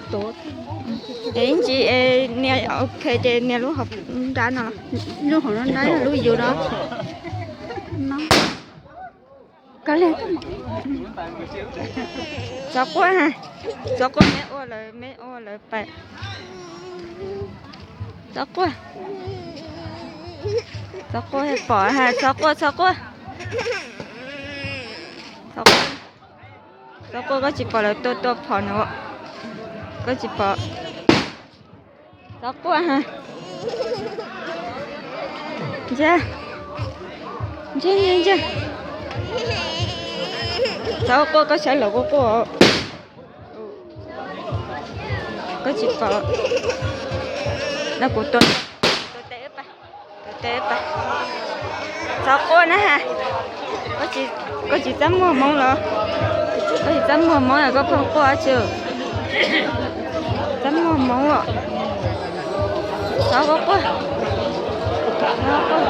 Es ib ntsis nias ok ces nias lub hauv nrab no, lub hauv nrab lub yus no. Txhob quaj, txhob quaj, meb ua lawv, meb ua lawv pais. Txhob quaj, txhob quaj, pom, txhob quaj, txhob quaj. Txhob quaj, koj tsis pom lawv tua tua phom no. Koj tsis pom. Txhob quaj, ntsia, ntsia, ntsia. Txhob quaj, koj sawv los quaj quaj. Koj tsis pom. No kuv tua, tua tes wb pais, tua tes wb pais. Txhob quaj na has. Koj tsis txaj muag hmoob los? Koj tsis txaj muag hmoob los koj pheej quaj tsi? Txaj muag hmoob os. Txhob quaj, txhob quaj.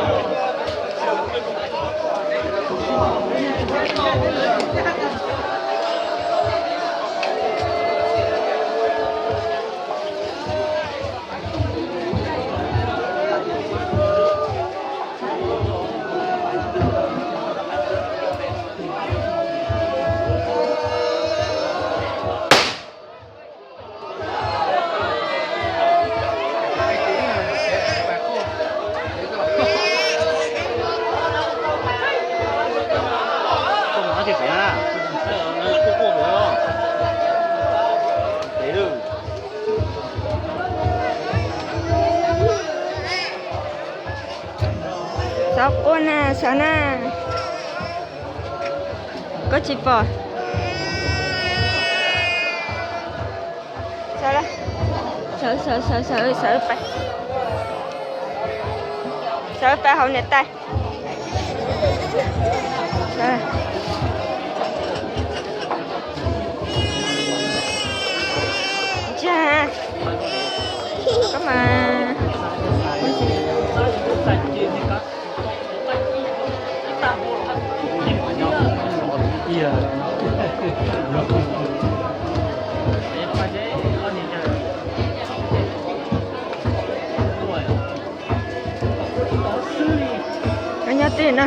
Txhob quaj na, sawv na. Koj tsis pom. Sawv, sawv, sawv, sawv, sawv pais, sawv pais hauv niam tais. Ntsia, koj mas. Nyob twg na?